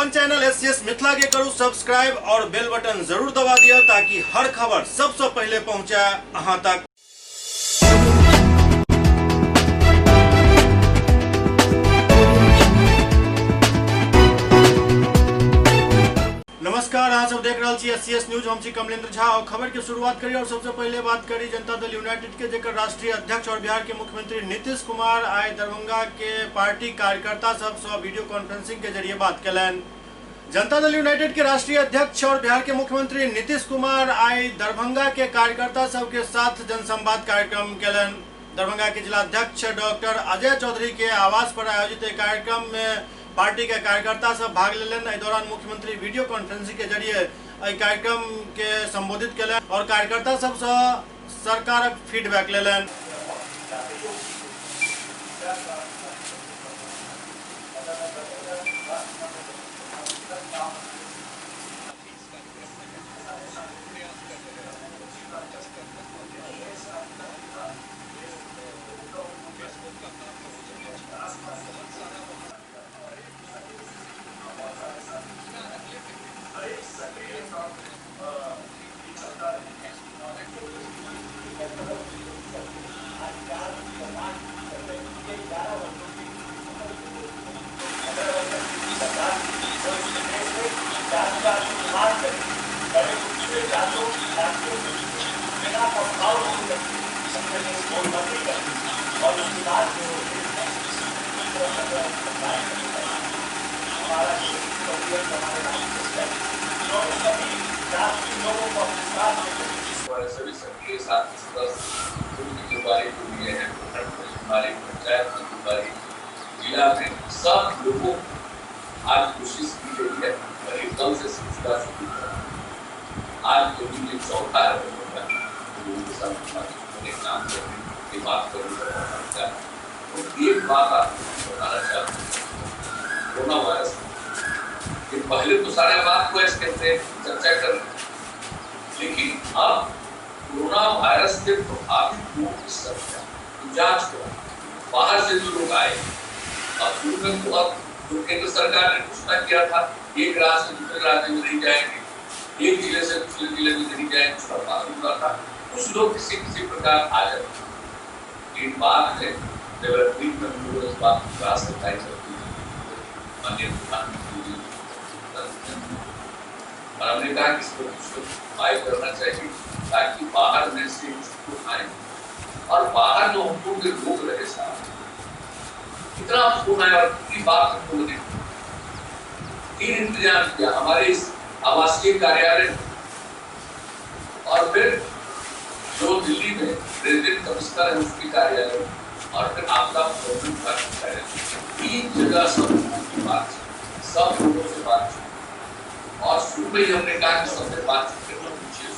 अपन channel SCS Mithila के करू सब्सक्राइब और बेल बटन जरूर दबा दिया ताकि हर खबर सबसे पहले पहुंचे अहां तक। नमस्कार, अहाँ सब देख रहल छी एससीएस न्यूज। हम छी कमलेंद्र झा और खबर के शुरुआत करी और सबसे पहले बात करी जनता दल यूनाइटेड के, जेकर राष्ट्रीय अध्यक्ष और बिहार के मुख्यमंत्री नीतीश कुमार आइ दरभंगा के पार्टी कार्यकर्ता सब से वीडियो कॉन्फ्रेंसिंग के जरिए बात कयलनि। जनता दल यूनाइटेड के राष्ट्रीय अध्यक्ष और बिहार के मुख्यमंत्री नीतीश कुमार आइ दरभंगा के कार्यकर्ता सब के साथ जनसंवाद कार्यक्रम कयलनि। दरभंगा के जिलाध्यक्ष डॉक्टर अजय चौधरी के आवास पर आयोजित एक कार्यक्रम में पार्टी के कार्यकर्ता सब भाग लेलनि। एहि दौरान मुख्यमंत्री वीडियो कॉन्फ्रेंसिंग के जरिए एहि कार्यक्रम के संबोधित कयलनि और कार्यकर्ता सबसँ सरकारक फीडबैक लेलनि। हमारे सभी सक्रिय साथी सदस्य जो जिम्मेदारी को लिए हैं, प्रखंड में जिम्मेदारी, पंचायत में जिम्मेदारी, जिला में सब लोगों को आज कोशिश की गई है और कल से सिलसिला शुरू करा। आज जो भी ये चौथा है लोगों के साथ काम करने की बात करने का मौका मिला। तो एक बात आपको बताना चाहता हूँ, कोरोना वायरस ये पहले तो सारे बात को ऐसे कहते हैं, चर्चा कर रहे, लेकिन अब कोरोना वायरस के प्रभावित लोगों की संख्या जांच करो, बाहर से जो लोग आए, अब शुरू में बहुत जो केंद्र सरकार ने घोषणा किया था एक राज्य से दूसरे राज्य में नहीं जाएंगे, एक जिले से दूसरे जिले में नहीं जाएंगे, उसका पालन हुआ था। कुछ लोग किसी किसी प्रकार आ जाते, लेकिन बाद में डेवलपमेंट में हम लोग इस बात की क्लास बताई जाती है माननीय प्रधानमंत्री जी, और हमने कहा कि इसको कुछ उपाय करना चाहिए ताकि बाहर में से इसको आए और बाहर जो हम लोग के लोग रहे साहब, इतना फोन आया और कितनी बात हम लोगों ने तीन इंतजाम किया हमारे इस आवासीय कार्यालय और फिर जो दिल्ली में रेजिडेंट कमिश्नर है उसके कार्यालय और फिर आपदा प्रबंधन कार्यालय, तीन जगह सब लोगों की बात, सब लोगों से बातचीत और शुरू में ही हमने कहा कि सबसे बातचीत करना पूछिए।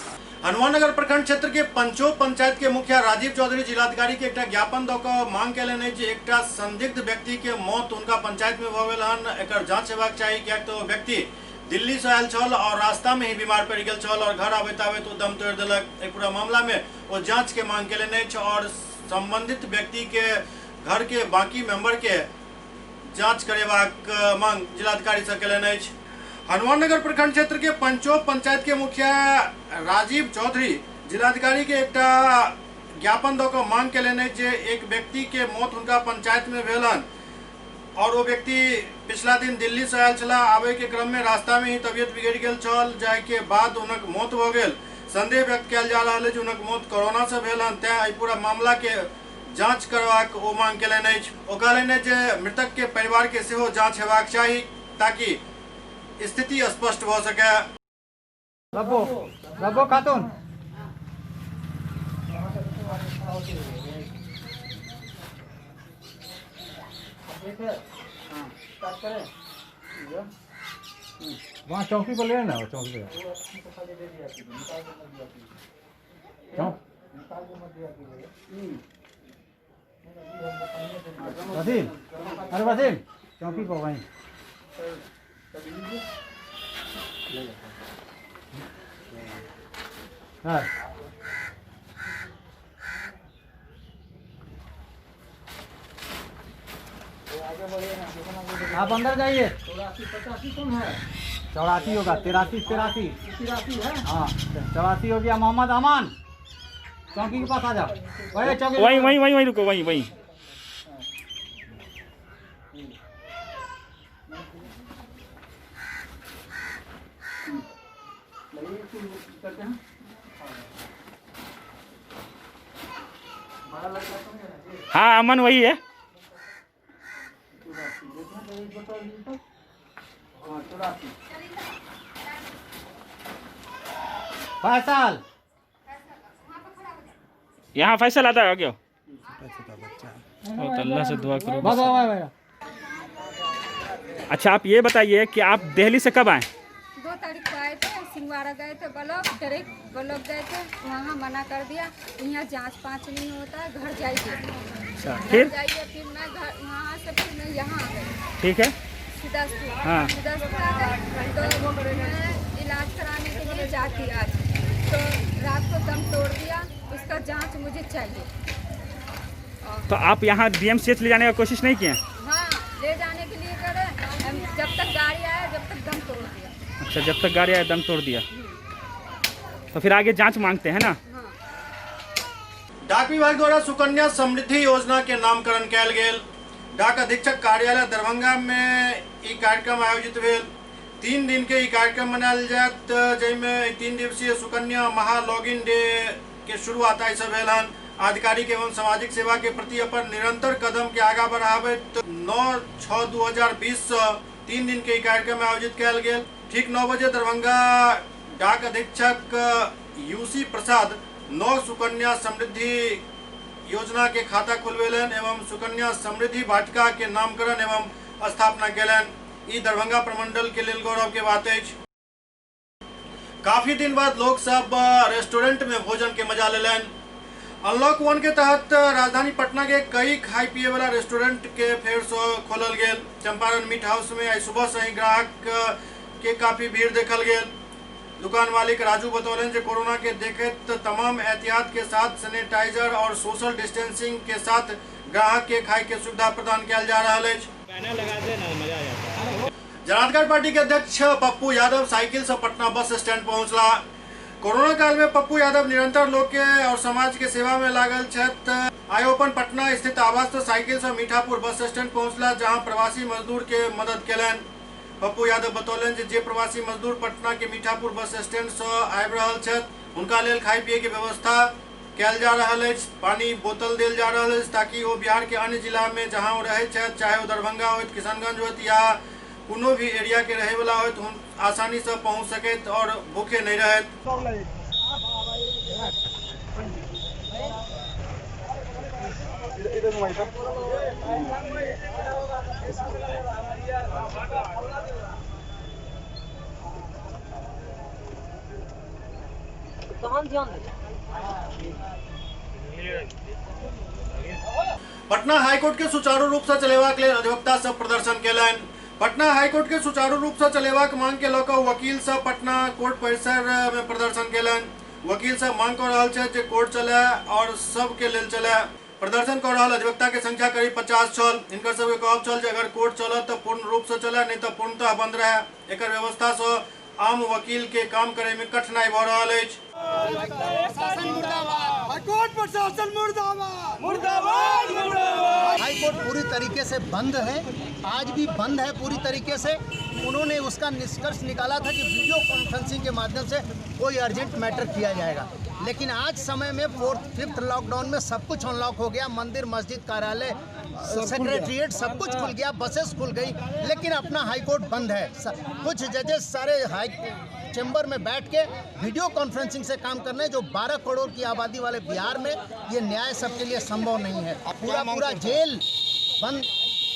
हनुमाननगर प्रखंड क्षेत्र के पंचो पंचायत के मुखिया राजीव चौधरी जिलाधिकारी के एकटा ज्ञापन दऽ कऽ मांग कयलनि जे एकटा संदिग्ध व्यक्ति के मौत उनका पंचायत में भऽ गेल हन, एकर जांच हेबाक चाही, किएक तऽ ओ व्यक्ति दिल्ली से आयल छल और रास्ता में ही बीमार पड़ि गेल छल और घर आबैत आबैत ओ दम तोड़ि देलक। एहि पूरा मामला में ओ जांच के मांग कयलनि अछि और संबंधित व्यक्ति के घर के बाकी मेंबर के जांच करेबाक मांग जिलाधिकारी से कयलनि अछि। हनुमाननगर प्रखंड क्षेत्र के पंचो पंचायत के मुखिया राजीव चौधरी जिलाधिकारी के एकटा ज्ञापन दऽ कऽ मांग कयलनि अछि जे एक व्यक्ति के मौत हुनका पंचायत में भेलन और ओ व्यक्ति पिछला दिन दिल्ली से आयल छलाह, आबे के क्रम में रास्ता में ही तबियत बिगड़ि गेल छल, जाहि के बाद हुनक मौत भऽ गेल। संदेह व्यक्त कयल जा रहल अछि हुनक मौत कोरोना से भेल हन, तें एहि पूरा मामला के जांच करबाक ओ मांग कयलनि अछि। ओ कहलनि अछि जे मृतक के परिवार के सेहो जांच हेबाक चाही ताकि स्थिति स्पष्ट भऽ सके। रब्बो रब्बो खातून वहाँ चौकी पर ले ना, चौकी पर वसीम, अरे वसीम चौकी पर वहीं। हाँ आप अंदर जाइए। 84 कौन है? 84 होगा, 83 83 है। हाँ 84 हो गया। मोहम्मद अमान चौकी के पास आ जाओ। चौकी वहीं वहीं वहीं वहीं रुको, वहीं वहीं। हाँ अमन वही है। फैसल यहाँ फैसल आता है क्यों? तो अल्लाह से दुआ करो। अच्छा आप ये बताइए कि आप दिल्ली से कब आए? 2 तारीख को आए थे, सिंगवाड़ा गए थे, ब्लॉक डायरेक्ट ब्लॉक गए थे, वहाँ मना कर दिया, यहाँ जांच पाँच नहीं होता है, घर जाइए। अच्छा फिर जाइए, फिर मैं घर वहाँ से फिर मैं यहाँ आ गई। ठीक है, सीतापुर। हाँ सीतापुर आ गई तो मैं इलाज कराने के लिए जाती आज, तो रात को दम तोड़ दिया, उसका जाँच मुझे चाहिए। तो आप यहाँ DMCH ले जाने का कोशिश नहीं किए? हाँ ले जाने के लिए करे, जब तक गाड़ी आया जब तक दम तोड़ दिया। अच्छा जब तक गाड़ी आया दम तोड़ दिया, तो फिर आगे जांच मांगते हैं ना? हाँ। डाक विभाग द्वारा सुकन्या समृद्धि योजना के नामकरण कयल गेल। डाक अधीक्षक कार्यालय दरभंगा में ई कार्यक्रम आयोजित भेल। 3 दिन के ई कार्यक्रम मनायल जायत, जाहिमे 3 दिवसीय सुकन्या महा लॉगिन डे के शुरुआत आइ से भेल हन। आधिकारिक एवं सामाजिक सेवा के प्रति अपन निरंतर कदम के आगा बढ़ाबैत 9/6/2020 से 3 दिन के कार्यक्रम आयोजित कयल गेल। ठीक 9 बजे दरभंगा डाक अधीक्षक UC प्रसाद 9 सुकन्या समृद्धि योजना के खाता खोलवेलनि एवं सुकन्या समृद्धि वाटिका के नामकरण एवं स्थापना केलनि। ई दरभंगा प्रमंडल के लेल गौरव के बात अछि। काफी दिन बाद लोग सब रेस्टोरेंट में भोजन के मजा लेलनि। अनलॉक 1 के तहत राजधानी पटना के कई खाई पिए वाला रेस्टोरेंट के फेर से खोलल गेल। चंपारण मीट हाउस में आई सुबह से ही ग्राहक के काफी भीड़ देखल गेल। दुकान मालिक राजू बतौलनि जे कोरोना के देखैत तमाम एहतियात के साथ सैनिटाइजर और सोशल डिस्टेंसिंग के साथ ग्राहक के खाए के सुविधा प्रदान कयल जा रहल अछि। जनाधिकार पार्टी के अध्यक्ष पप्पू यादव साइकिल से पटना बस स्टैंड पहुंचला। कोरोना काल में पप्पू यादव निरंतर लोग के और समाज के सेवा में लागल छथि। आइ अपन पटना स्थित आवास से साइकिल से मीठापुर बस स्टैंड पहुंचला, जहां प्रवासी मजदूर के मदद केलनि। पप्पू यादव बतौलनि जे प्रवासी मजदूर पटना के मीठापुर बस स्टैंड से आबि रहल छथि, हुनका लेल खाइ पिए के व्यवस्था कयल जा रहल अछि। पानी बोतल देल जा रहल अछि ताकि ओ बिहार के अन्य जिला में जहां ओ रहै छथि, चाहे ओ दरभंगा होइत, किशनगंज होइत या कोनो भी एरिया के रहे वाला होइत, हुन आसानी से पहुंच सकैत और भूखे नहीं रहत। पटना हाईकोर्ट के सुचारू रूप से चलेबाक लेल अधिवक्ता सब प्रदर्शन केलनि। पटना हाईकोर्ट के सुचारू रूप से चलेबाक मांग के लऽ कऽ वकील सब पटना कोर्ट परिसर में प्रदर्शन केलनि। वकील सब मांग कऽ रहल छथि जे कोर्ट चले और सबके लेल चले। प्रदर्शन कऽ रहल अधिवक्ता के संख्या करीब 50 छल। हिनकर सबके कहब छल जे अगर कोर्ट चलत तऽ पूर्ण रूप से चले, नहीं तऽ पूर्णतः बंद रहे। एकर व्यवस्था से आम वकील के काम करे में कठिनाई भऽ रहल अछि। हाईकोर्ट पूरी तरीके से बंद है, आज भी बंद है पूरी तरीके से। उन्होंने उसका निष्कर्ष निकाला था कि वीडियो कॉन्फ्रेंसिंग के माध्यम से कोई अर्जेंट मैटर किया जाएगा, लेकिन आज समय में 4th 5th lockdown में सब कुछ अनलॉक हो गया। मंदिर, मस्जिद, कार्यालय, सेक्रेटरीट सब कुछ खुल गया, बसेस खुल गई, लेकिन अपना हाईकोर्ट बंद है। कुछ जजेस सारे हाई चैम्बर में बैठ के वीडियो कॉन्फ्रेंसिंग से काम कर रहे हैं। जो 12 करोड़ की आबादी वाले बिहार में ये न्याय सबके लिए संभव नहीं है। पूरा पूरा जेल बंद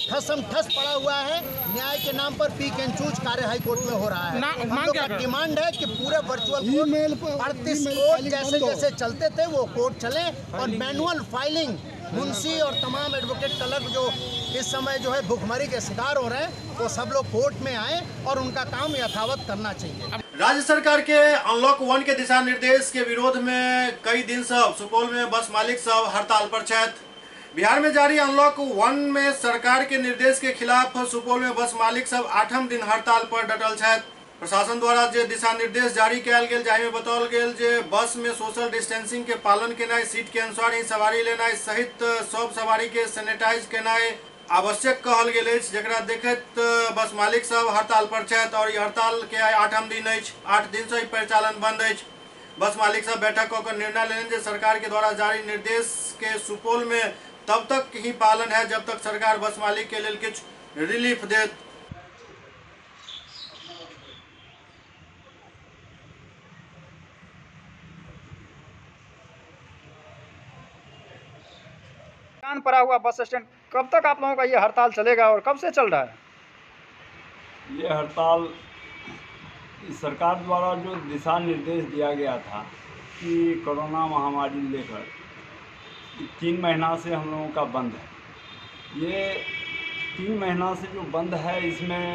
ठसम ठस पड़ा हुआ है। न्याय के नाम पर पीक एंड चूज कार्य हाईकोर्ट में हो रहा है। हम लोग का डिमांड है कि पूरे वर्चुअल कोर्ट 38 कोर्ट जैसे जैसे चलते थे वो कोर्ट चले और मैनुअल फाइलिंग मुंशी और तमाम एडवोकेट क्लर्क जो इस समय जो है भुखमरी के शिकार हो रहे हैं वो सब लोग कोर्ट में आए और उनका काम यथावत करना चाहिए। राज्य सरकार के अनलॉक 1 के दिशा निर्देश के विरोध में कई दिन सब सुपौल में बस मालिक सब हड़ताल पर छथि। बिहार में जारी अनलॉक 1 में सरकार के निर्देश के खिलाफ सुपौल में बस मालिक सब 8म दिन हड़ताल पर डटल छथि। प्रशासन द्वारा जे दिशा निर्देश जारी कयल गेल जाहि में बताओल गेल जे बस में सोशल डिस्टेंसिंग के पालन केनाइ, सीट के अनुसार ही सवारी लेनाइ सहित सब सवारी के सैनिटाइज केनाइ आवश्यक कहल गेल अछि, जकरा देखैत बस मालिक सब हड़ताल पर छथि और ई हड़ताल के आइ 8म दिन अछि। 8 दिन से ई परिचालन बंद अछि। बस मालिक सब बैठक कऽ के निर्णय लेलनि जे सरकार के द्वारा जारी निर्देश के सुपौल में तब तक ही पालन है जब तक सरकार बस मालिक के लेल किछु रिलीफ देत। कान पड़ा हुआ बस स्टैंड, कब तक आप लोगों का ये हड़ताल चलेगा और कब से चल रहा है? ये हड़ताल सरकार द्वारा जो दिशा निर्देश दिया गया था कि कोरोना महामारी लेकर 3 महीना से हम लोगों का बंद है। ये 3 महीना से जो बंद है इसमें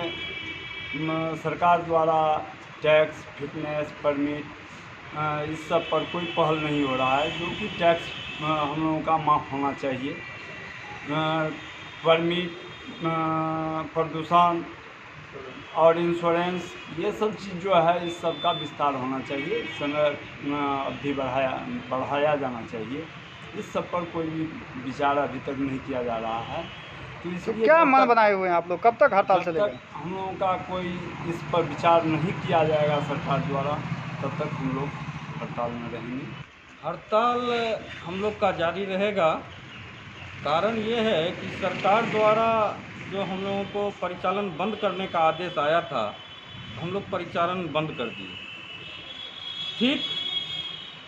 सरकार द्वारा टैक्स, फिटनेस, परमिट इस सब पर कोई पहल नहीं हो रहा है, जो कि टैक्स हम लोगों का माफ़ होना चाहिए। परमिट, प्रदूषण और इंश्योरेंस, ये सब चीज़ जो है इस सब का विस्तार होना चाहिए, समय अवधि बढ़ाया जाना चाहिए। इस सब पर कोई भी विचार अभी तक नहीं किया जा रहा है। तो इसलिए क्या मन बनाए हुए हैं आप लोग, कब तक हड़ताल चलेगा? हम लोगों का कोई इस पर विचार नहीं किया जाएगा सरकार द्वारा, तब तक हम लोग हड़ताल में रहेंगे। हड़ताल हम लोग का जारी रहेगा। कारण ये है कि सरकार द्वारा जो हम लोगों को परिचालन बंद करने का आदेश आया था, हम लोग परिचालन बंद कर दिए। ठीक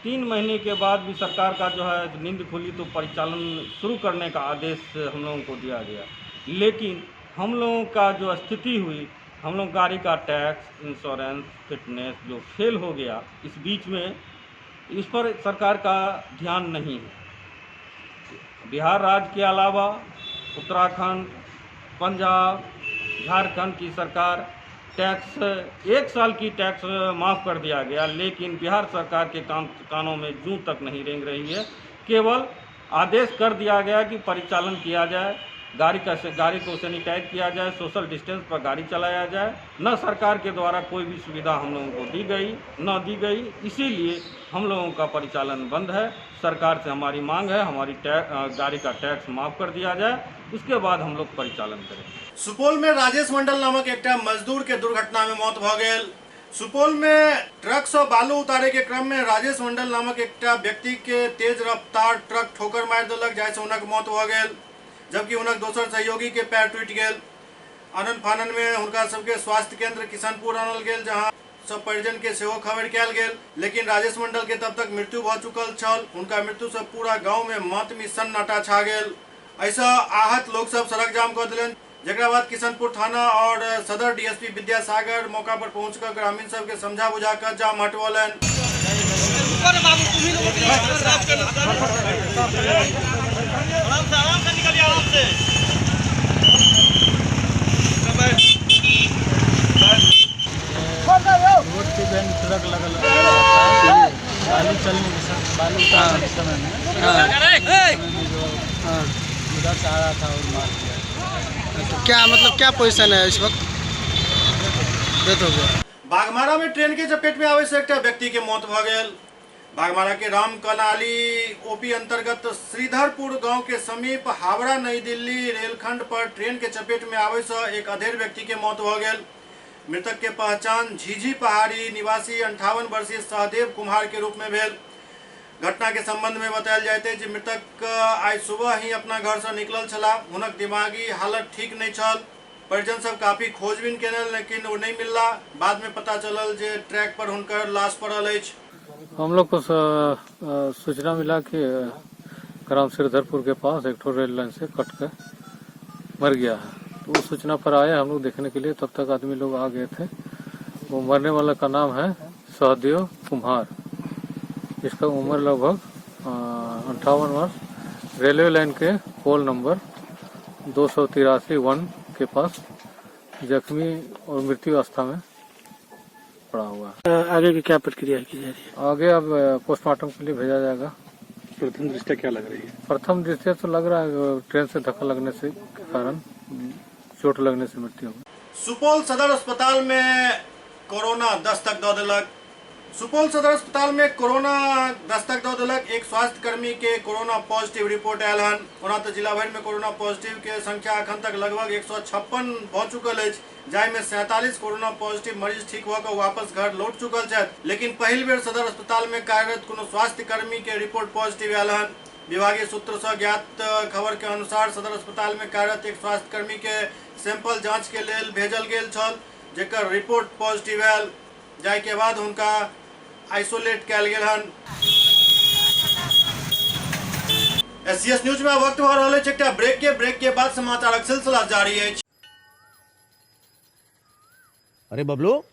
3 महीने के बाद भी सरकार का जो है नींद खुली तो परिचालन शुरू करने का आदेश हम लोगों को दिया गया, लेकिन हम लोगों का जो स्थिति हुई, हम लोग गाड़ी का टैक्स, इंश्योरेंस, फिटनेस जो फेल हो गया इस बीच में, इस पर सरकार का ध्यान नहीं है। बिहार राज्य के अलावा उत्तराखंड, पंजाब, झारखंड की सरकार टैक्स 1 साल की टैक्स माफ़ कर दिया गया, लेकिन बिहार सरकार के कानों में जूं तक नहीं रेंग रही है। केवल आदेश कर दिया गया कि परिचालन किया जाए, गाड़ी को सैनिटाइज किया जाए, सोशल डिस्टेंस पर गाड़ी चलाया जाए। न सरकार के द्वारा कोई भी सुविधा हम लोगों को दी गई, न दी गई, इसीलिए हम लोगों का परिचालन बंद है। सरकार से हमारी मांग है हमारी गाड़ी का टैक्स माफ़ कर दिया जाए, उसके बाद हम लोग परिचालन करें। सुपौल में राजेश मंडल नामक एकटा मजदूर के दुर्घटना में मौत भ गेल। सुपौल में ट्रक से बालू उतारे के क्रम में राजेश मंडल नामक एकटा व्यक्ति के तेज रफ्तार ट्रक ठोकर मारि देलक, जाहिसँ हुनक मौत भ गेल, जबकि हुनक दोसर सहयोगी के पैर टूटि गेल। आनन फानन में हुनका सबके स्वास्थ्य केंद्र किशनपुर आनल गेल, जहां सब परिजन के सेहो खबर कयल गेल, लेकिन राजेश मंडल के तब तक मृत्यु भ चुकल छल। हुनका मृत्यु से पूरा गांव में मातमी सन्नाटा छा गेल। ऐसा आहत लोग सब सड़क जाम कर दिलन, जकरा बाद किशनपुर थाना और सदर डीएसपी विद्यासागर मौका पर पहुंचकर ग्रामीण सबके समझा बुझा कर जाम हटवलन। रोड पे वैन ट्रक लगल बालू चलने के समय, बालू उतारने के समय में जो उधर से आ रहा था और मार दिया। क्या मतलब क्या पोजीशन है इस वक्त? डेथ हो गया। बागमारा में ट्रेन के चपेट में आवे से एकटा व्यक्ति के मौत भ गेल। बागमारा के रामकनाली ओपी अंतर्गत श्रीधरपुर गांव के समीप हावड़ा नई दिल्ली रेलखंड पर ट्रेन के चपेट में आवे से एक अधेड़ व्यक्ति के मौत भ गेल। मृतक के पहचान झीझी पहाड़ी निवासी 58 वर्षीय सहदेव कुमार के रूप में भेल। घटना के संबंध में बतायल जाइत अछि जे मृतक आइ सुबह ही अपना घर से निकलल छलाह। हुनक दिमागी हालत ठीक नहीं छल। परिजन सब काफी खोजबीन केने, लेकिन वो नहीं मिलला। बाद में पता चलल जे ट्रैक पर हुनकर लाश पड़ल अछि। हम लोग को सूचना मिला कि ग्राम श्रीधरपुर के पास एक ठो रेल लाइन से कट कर मर गया है। तो उस सूचना पर आए हम लोग देखने के लिए, तब तक आदमी लोग आ गए थे। वो मरने वाला का नाम है सहदेव कुम्हार, इसका उम्र लगभग 58 वर्ष, रेलवे लाइन के पोल नंबर 283-1 के पास जख्मी और मृत्यु अवस्था में पड़ा हुआ है। आगे की क्या प्रक्रिया की जा रही है? आगे अब पोस्टमार्टम के लिए भेजा जाएगा। प्रथम दृष्टया क्या लग रही है? प्रथम दृष्टया तो लग रहा है ट्रेन से धक्का लगने से के कारण चोट लगने से मृत्यु हो गई। सुपौल सदर अस्पताल में कोरोना दस्तक दऽ देलक। सुपौल सदर अस्पताल में कोरोना दस्तक दऽ देलक। एक स्वास्थ्यकर्मी के कोरोना पॉजिटिव रिपोर्ट आयल हन। ओना तऽ जिला भरि में कोरोना पॉजिटिव के संख्या अखन तक लगभग 156 भऽ चुकल अछि, जाहिमे 47 कोरोना पॉजिटिव मरीज ठीक भऽ कऽ वापस घर लौट चुकल छथि। लेकिन पहिल बेर सदर अस्पताल में कार्यरत कोनो स्वास्थ्यकर्मी के रिपोर्ट पॉजिटिव आयल हन। विभागीय सूत्र से ज्ञात खबर के अनुसार सदर अस्पताल में कार्यरत एक स्वास्थ्यकर्मी के सैंपल जांच के लेल भेजल गेल छल, जेकर रिपोर्ट पॉजिटिव आयल, जाहि के बाद हुनका आइसोलेट कयल गेल हन। एससीएस न्यूज में वक्त भऽ रहल अछि एकटा ब्रेक के। ब्रेक के बाद समाचारक सिलसिला जारी अछि। अरे बबलू,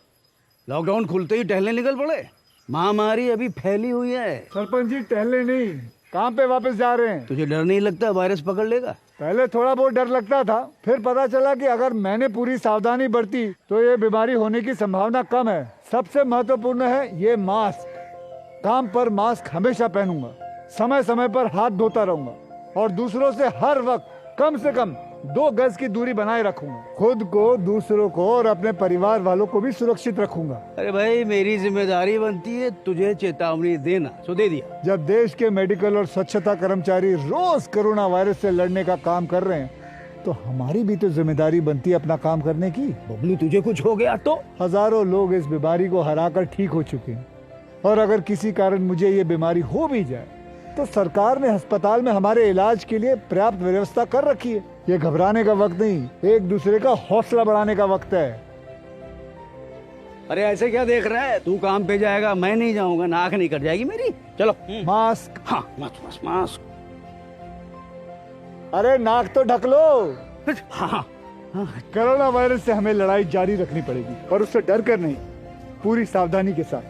लॉकडाउन खुलते ही टहलने निकल पड़े? महामारी अभी फैली हुई है। सरपंच जी टहलने नहीं, काम पे वापस जा रहे हैं। तुझे डर नहीं लगता वायरस पकड़ लेगा? पहले थोड़ा बहुत डर लगता था, फिर पता चला कि अगर मैंने पूरी सावधानी बरती तो ये बीमारी होने की संभावना कम है। सबसे महत्वपूर्ण है ये मास्क। काम पर मास्क हमेशा पहनूंगा, समय समय पर हाथ धोता रहूंगा और दूसरों से हर वक्त कम से कम 2 गज की दूरी बनाए रखूंगा। खुद को, दूसरों को और अपने परिवार वालों को भी सुरक्षित रखूंगा। अरे भाई, मेरी जिम्मेदारी बनती है तुझे चेतावनी देना, सो दे दिया। जब देश के मेडिकल और स्वच्छता कर्मचारी रोज कोरोना वायरस से लड़ने का काम कर रहे हैं, तो हमारी भी तो जिम्मेदारी बनती है अपना काम करने की। बबलू, तुझे कुछ हो गया तो? हजारों लोग इस बीमारी को हरा कर ठीक हो चुके हैं, और अगर किसी कारण मुझे ये बीमारी हो भी जाए तो सरकार ने अस्पताल में हमारे इलाज के लिए पर्याप्त व्यवस्था कर रखी है। ये घबराने का वक्त नहीं, एक दूसरे का हौसला बढ़ाने का वक्त है। अरे ऐसे क्या देख रहा है तू? काम पे जाएगा, मैं नहीं जाऊंगा, नाक नहीं कट जाएगी मेरी। चलो मास्क। हाँ, मास्क मास्क मास्क। अरे नाक तो ढक लो। हाँ, हाँ। कोरोना वायरस से हमें लड़ाई जारी रखनी पड़ेगी, पर उससे डर कर नहीं, पूरी सावधानी के साथ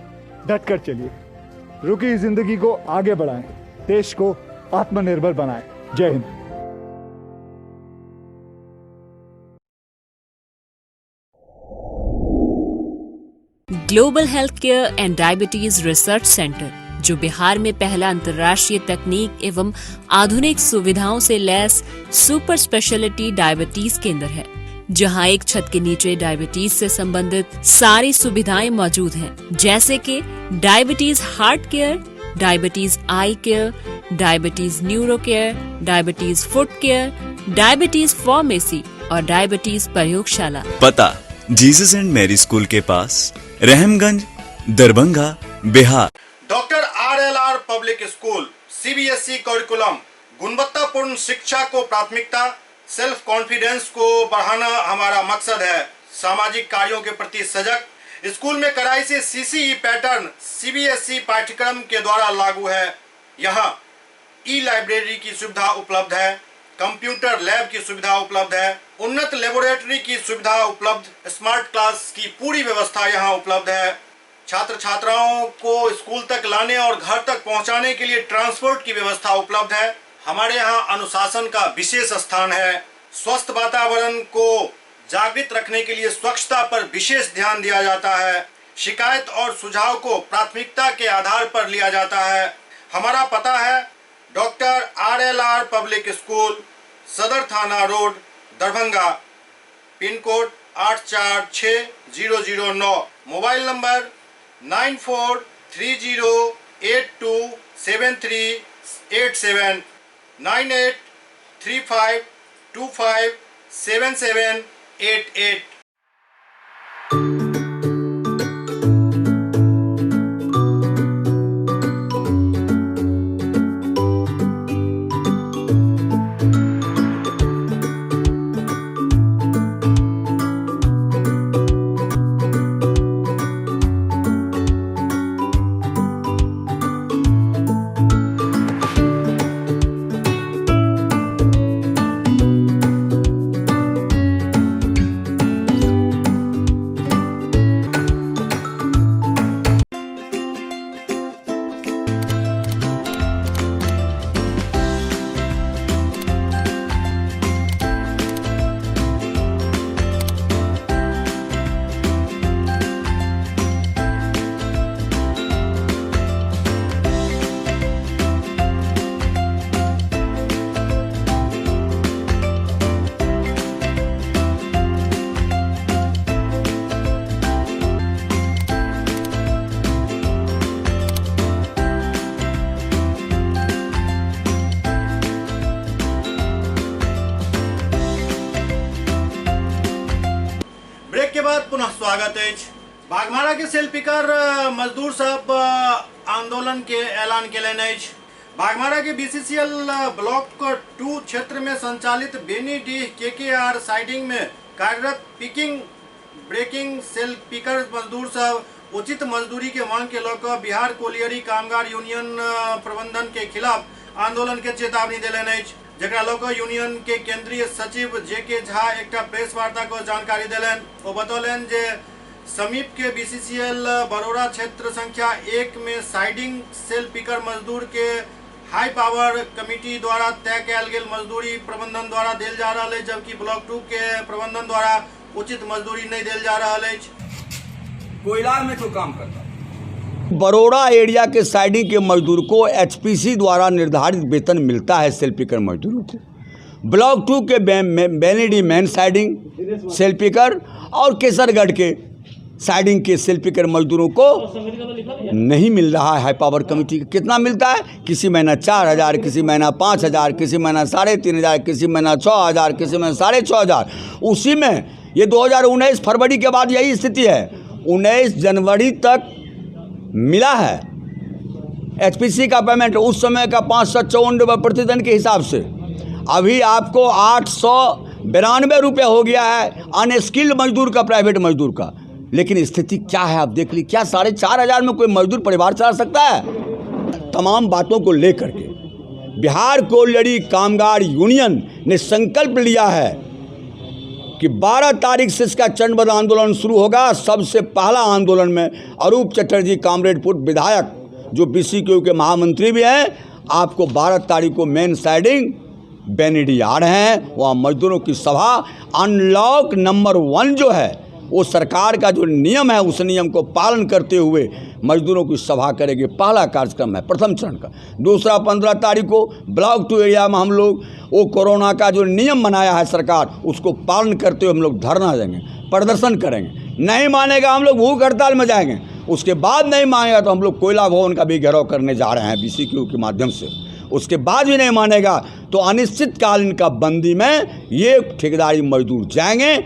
डट कर चलिए। रुकी जिंदगी को आगे बढ़ाएं, देश को आत्मनिर्भर बनाएं। जय Hind. Global health care and diabetes research centre, जो बिहार में पहला अंतर्राष्ट्रीय तकनीक एवं आधुनिक सुविधाओं से लैस सुपर स्पेशलिटी डायबिटीज केंद्र है, जहां एक छत के नीचे डायबिटीज से संबंधित सारी सुविधाएं मौजूद हैं, जैसे कि diabetes heart care, diabetes eye care, diabetes neuro care, diabetes foot care, diabetes pharmacy और डायबिटीज प्रयोगशाला। पता जीसस एंड मैरी स्कूल के पास, Rahamganj, Darbhanga, Bihar. Doctor RLR public school, CBSE curriculum, गुणवत्तापूर्ण शिक्षा को प्राथमिकता, सेल्फ कॉन्फिडेंस को बढ़ाना हमारा मकसद है। सामाजिक कार्यों के प्रति सजग, स्कूल में कड़ाई से सीसीई पैटर्न सीबीएसई पाठ्यक्रम के द्वारा लागू है। यहाँ ई लाइब्रेरी की सुविधा उपलब्ध है, कंप्यूटर लैब की सुविधा उपलब्ध है, उन्नत लेबोरेटरी की सुविधा उपलब्ध, स्मार्ट क्लास की पूरी व्यवस्था यहाँ उपलब्ध है। छात्र छात्राओं को स्कूल तक लाने और घर तक पहुँचाने के लिए ट्रांसपोर्ट की व्यवस्था उपलब्ध है। हमारे यहाँ अनुशासन का विशेष स्थान है। स्वस्थ वातावरण को जागृत रखने के लिए स्वच्छता पर विशेष ध्यान दिया जाता है। शिकायत और सुझाव को प्राथमिकता के आधार पर लिया जाता है। हमारा पता है doctor RLR public school, Sadar थाना road, Darbhanga, pin code 846009, mobile number 9430827387, 9835257788। स्वागत अछि। बागमारा के सेल पिकर मजदूर सब आंदोलन के ऐलान केलनि अछि। बागमारा के बीसीसीएल ब्लॉक 2 क्षेत्र में संचालित बेनीडीह केकेआर साइडिंग में कार्यरत पिकिंग ब्रेकिंग सेल पिकर मजदूर सब उचित मजदूरी के मांग के लऽ कऽ बिहार कोलियरी कामगार यूनियन प्रबंधन के खिलाफ आंदोलन के चेतावनी देलनि अछि, जकरा लऽ कऽ यूनियन के केंद्रीय सचिव जे के झा एकटा प्रेस वार्ता कऽ जानकारी देलनि। ओ बतौलनि जे समीप के बीसीसीएल बरोरा क्षेत्र संख्या 1 में साइडिंग सेल पिकर मजदूर के हाई पावर कमिटी द्वारा तय कयल गेल मजदूरी प्रबंधन द्वारा देल जा रहल अछि, जबकि ब्लॉक 2 के प्रबंधन द्वारा उचित मजदूरी नहीं देल जा रहल अछि। कोयला में तो काम करता बरोड़ा एरिया के साइडिंग के मजदूर को एचपीसी द्वारा निर्धारित वेतन मिलता है सेल पिकर मजदूरों को। ब्लॉक 2 के बेनीडीह मेन साइडिंग सेल पिकर और केसरगढ़ के साइडिंग के सेल पिकर मजदूरों को नहीं मिल रहा है। हाई पावर कमेटी कितना मिलता है? किसी महीना 4,000, किसी महीना 5,000, किसी महीना 3,500, किसी महीना 6,000, किसी महीना 6,500। उसी में ये 2019 फरवरी के बाद यही स्थिति है। 19 जनवरी तक मिला है एचपीसी का पेमेंट, उस समय का 554 रुपये प्रतिदिन के हिसाब से। अभी आपको 892 रुपये हो गया है अनस्किल्ड मजदूर का, प्राइवेट मजदूर का। लेकिन स्थिति क्या है आप देख लीजिए। क्या 4,500 में कोई मजदूर परिवार चला सकता है? तमाम बातों को लेकर के बिहार कोयलरी कामगार यूनियन ने संकल्प लिया है कि 12 तारीख से इसका चरणबद्ध आंदोलन शुरू होगा। सबसे पहला आंदोलन में अरूप चटर्जी कामरेड पूर्व विधायक जो बीसीक्यू के महामंत्री भी हैं, आपको 12 तारीख को मेन साइडिंग बेनीडीह आ रहे हैं। वहाँ मजदूरों की सभा अनलॉक नंबर 1 जो है वो सरकार का जो नियम है उस नियम को पालन करते हुए मजदूरों की सभा करेंगे। पहला कार्यक्रम है प्रथम चरण का। दूसरा 15 तारीख को ब्लॉक 2 एरिया में हम लोग वो कोरोना का जो नियम बनाया है सरकार उसको पालन करते हुए हम लोग धरना देंगे, प्रदर्शन करेंगे। नहीं मानेगा हम लोग भूख हड़ताल में जाएंगे। उसके बाद नहीं मानेगा तो हम लोग कोयला भवन का भी घेराव करने जा रहे हैं बीसीक्यू के माध्यम से। उसके बाद भी नहीं मानेगा तो अनिश्चितकालीन का बंदी में ये ठेकेदारी मजदूर जाएंगे।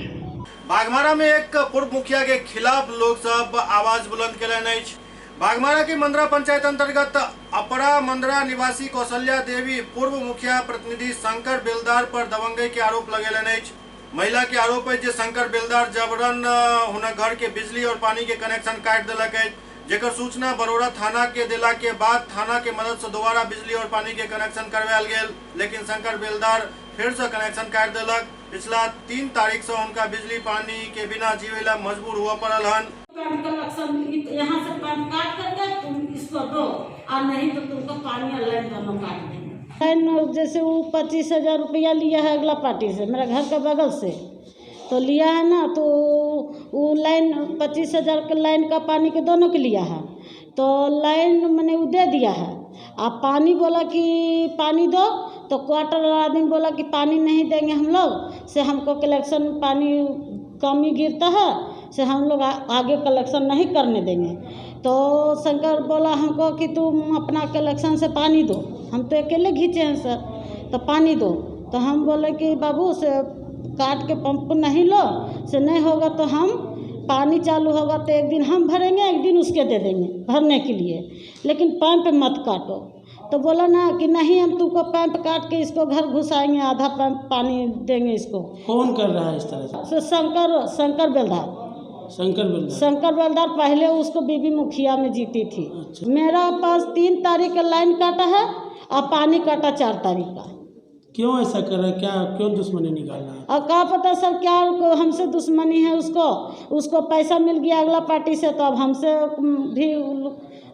बागमारा में एक पूर्व मुखिया के खिलाफ लोग सब आवाज बुलंद केलनि अछि। बागमारा के मंदरा पंचायत अंतर्गत अपरा मंदरा निवासी कौशल्या देवी पूर्व मुखिया प्रतिनिधि शंकर बेलदार पर दबंगई के आरोप लगेलनि अछि। महिला के आरोप है जे शंकर बेलदार जबरन हुनक घर के बिजली और पानी के कनेक्शन काटि देलक अछि, जेकर सूचना बरोड़ा थाना के देला के बाद थाना के मदद से दोबारा बिजली और पानी के कनेक्शन करवायल गेल, लेकिन शंकर बेलदार फिर से कनेक्शन काटि देलक। पिछला 3 तारीख से उनका बिजली पानी के बिना जीवे ला मजबूर हुआ पड़ल हन। यहाँ से पानी काट करके तुम इसको दो और नहीं तो तुमको पानी और लाइन दोनों काट देंगे। लाइन जैसे वो 25,000 रुपया लिया है अगला पार्टी से, मेरा घर के बगल से तो लिया है ना, तो वो लाइन 25,000 के लाइन का पानी के दोनों के लिया है, तो लाइन मैंने वो दे दिया है। अब पानी बोला कि पानी दो, तो क्वार्टर वाला आदमी बोला कि पानी नहीं देंगे हम लोग, से हमको कलेक्शन पानी कम ही गिरता है, से हम लोग आगे कलेक्शन नहीं करने देंगे। तो शंकर बोला हमको कि तुम अपना कलेक्शन से पानी दो, हम तो अकेले घींचे हैं सर, तो पानी दो। तो हम बोले कि बाबू से काट के पंप नहीं लो, से नहीं होगा तो हम पानी चालू होगा तो एक दिन हम भरेंगे, एक दिन उसके दे देंगे भरने के लिए, लेकिन पंप मत काटो। तो बोला ना कि नहीं हम तुमको पंप काट के इसको घर घुसाएंगे, आधा पंप पानी देंगे इसको। कौन कर रहा है इस तरह से? शंकर बेलदार। शंकर बेलदार पहले उसको बीबी मुखिया में जीती थी। अच्छा। मेरा पास 3 तारीख का लाइन काटा है और पानी काटा 4 तारीख का। क्यों ऐसा कर रहा है? क्या क्यों दुश्मनी निकाल रहा है? और क्या पता सर क्या हमसे दुश्मनी है उसको। उसको पैसा मिल गया अगला पार्टी से, तो अब हमसे भी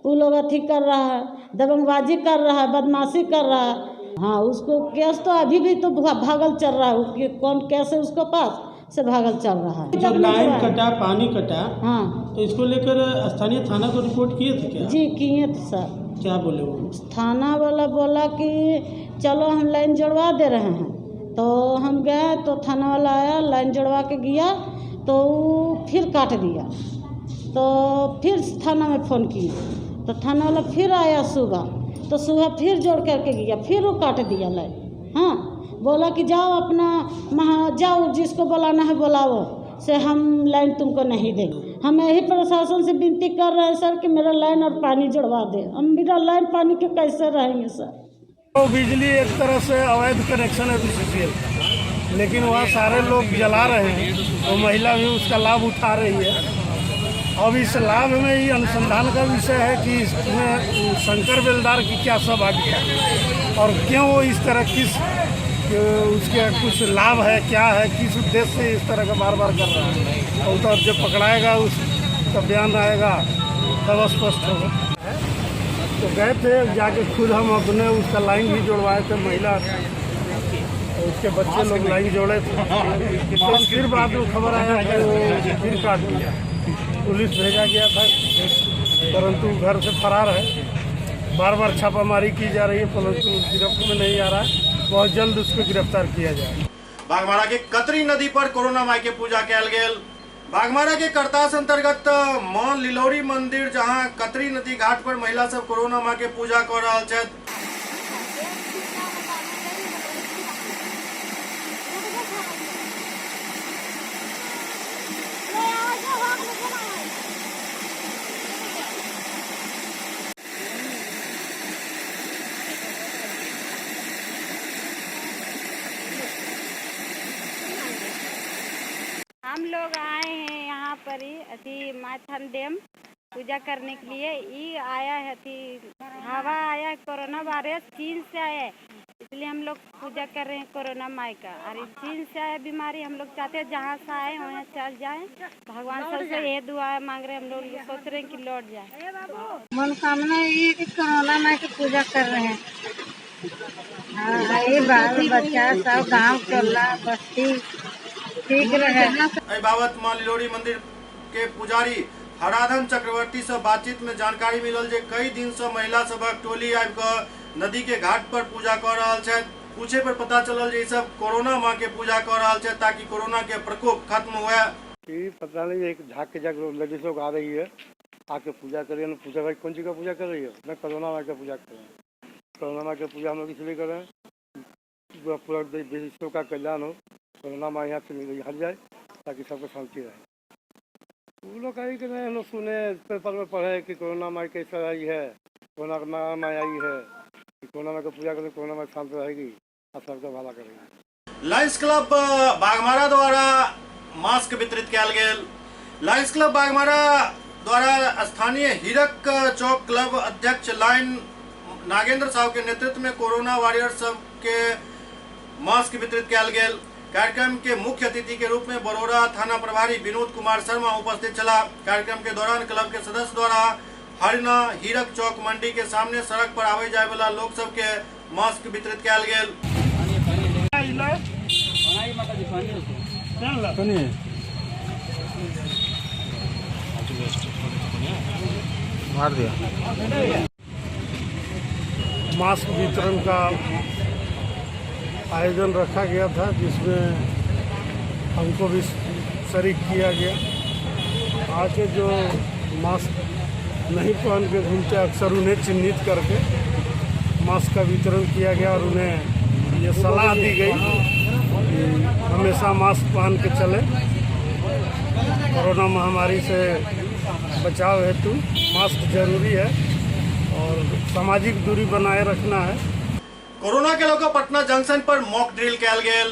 वो लोग अथी कर रहा है, दबंगबाजी कर रहा है, बदमाशी कर रहा है। हाँ, उसको केस तो अभी भी तो भागल चल रहा है, कौन केस है उसको पास से भागल चल रहा है। जब लाइन कटा, पानी कटा, हाँ, तो इसको लेकर स्थानीय थाना को रिपोर्ट किए थे क्या? जी किए थे सर। क्या बोले वो? थाना वाला बोला कि चलो हम लाइन जुड़वा दे रहे हैं, तो हम गए तो थाना वाला आया, लाइन जुड़वा के गया तो फिर काट दिया। तो फिर थाना में फ़ोन किए तो थाना वाला फिर आया सुबह, तो सुबह फिर जोड़ करके गया, फिर वो काट दिया लाइन। हाँ, बोला कि जाओ अपना महा जाओ, जिसको बुलाना है बुलाओ, से हम लाइन तुमको नहीं देंगे। हम यही प्रशासन से विनती कर रहे हैं सर कि मेरा लाइन और पानी जुड़वा दे, हम बिना लाइन पानी के कैसे रहेंगे सर। तो बिजली एक तरह से अवैध कनेक्शन है बीसीसीएल का, लेकिन वहाँ सारे लोग जला रहे हैं और महिला भी उसका लाभ उठा रही है। अब इस लाभ में ही अनुसंधान का विषय है कि इसमें शंकर बेलदार की क्या सहभागिता है और क्यों वो इस तरह किस उसके कुछ लाभ है, क्या है, किस उद्देश्य से इस तरह का बार बार कर रहा है। और तो अब जब पकड़ाएगा उसका बयान आएगा तब स्पष्ट होगा। तो गए थे जाके खुद हम अपने उसका लाइन भी जोड़वाए थे, महिला उसके बच्चे लोग लाइन जोड़े थे। तो फिर बाद में खबर आया कि वो फिर काट दिया, पुलिस भेजा गया था, परंतु घर से फरार है। बार बार छापामारी की जा रही है परंतु गिरफ्त में नहीं आ रहा है। बहुत जल्द उसको गिरफ्तार किया जाए। बागमारा के कतरी नदी पर कोरोना माई के पूजा कयल गेल। बागमारा के करतास अंतर्गत मां लिलौरी मंदिर जहां कतरी नदी घाट पर महिला सब कोरोना मां के पूजा कर रहल छथि। हम लोग आए हैं यहाँ पर ही अथी माथन डैम पूजा करने के लिए। ये आया है अथी हवा आया है कोरोना वायरस चीन से आया है, इसलिए हम लोग पूजा कर रहे हैं कोरोना माई का। और चीन से आया बीमारी, हम लोग चाहते हैं जहाँ से आए वहाँ चल जाए। भगवान सबसे ये दुआ मांग रहे हैं, हम लोग सोच रहे हैं कि लौट जाए। मनोकामना ये कि कोरोना माई की पूजा कर रहे हैं। हाँ, ये बाल बच्चा सब गाँव टोला बस्ती ठीक रहे। एहि बाबत मां लिलौरी मंदिर के पुजारी हराधन चक्रवर्ती से बातचीत में जानकारी मिलल जे कई दिन से महिला सबक टोली आबि कऽ नदी के घाट पर पूजा कर रहल छथि। पूछे पर पता चलल जे ई सब कोरोना मां के पूजा कर रहल छथि ताकि कोरोना के प्रकोप खत्म हुए। पता नहीं, एक झाँक के झाँक लेडीज लोग आ रही है, आके पूजा कर रही है। पूछा भाई कौन चीज का पूजा कर रही है? मैं कोरोना माँ का पूजा कर रहे हैं। कोरोना माँ का पूजा हम लोग इसलिए कर रहे हैं पूरा पूरा विश्व का कल्याण हो, कोरोना माँ यहाँ से हट जाए ताकि सबको शांति रहे। वो लोग कहीं कि नहीं, हम लोग सुने पेपर में पढ़े कि कोरोना माँ कैसे आई है, कोरोना माँ आई है, कोरोना माँ का पूजा करें, कोरोना माँ शांत रहेगी और सबका भला करेगी। लायंस क्लब बागमारा द्वारा मास्क वितरित कयल गेल। लायंस क्लब बागमारा द्वारा स्थानीय हीरक चौक क्लब अध्यक्ष लाइन नागेंद्र साहु के नेतृत्व में कोरोना वॉरियर सब के मास्क वितरित कयल गेल। कार्यक्रम के मुख्य अतिथि के रूप में बरोरा थाना प्रभारी विनोद कुमार शर्मा उपस्थित छला। कार्यक्रम के दौरान क्लब के सदस्य द्वारा हरिना हीरक चौक मंडी के सामने सड़क पर आवे जाए वाला लोग सब के मास्क वितरित कयल गेल। मार दिया। मास्क वितरण का आयोजन रखा गया था जिसमें हमको भी शरीक किया गया। आके जो मास्क नहीं पहन के घूमते अक्सर उन्हें चिन्हित करके मास्क का वितरण किया गया और उन्हें ये सलाह दी गई कि हमेशा मास्क पहन के चले, कोरोना महामारी से बचाव हेतु मास्क जरूरी है और सामाजिक दूरी बनाए रखना है। कोरोना के लऽ कऽ पटना जंक्शन पर मॉक ड्रिल कयल गेल।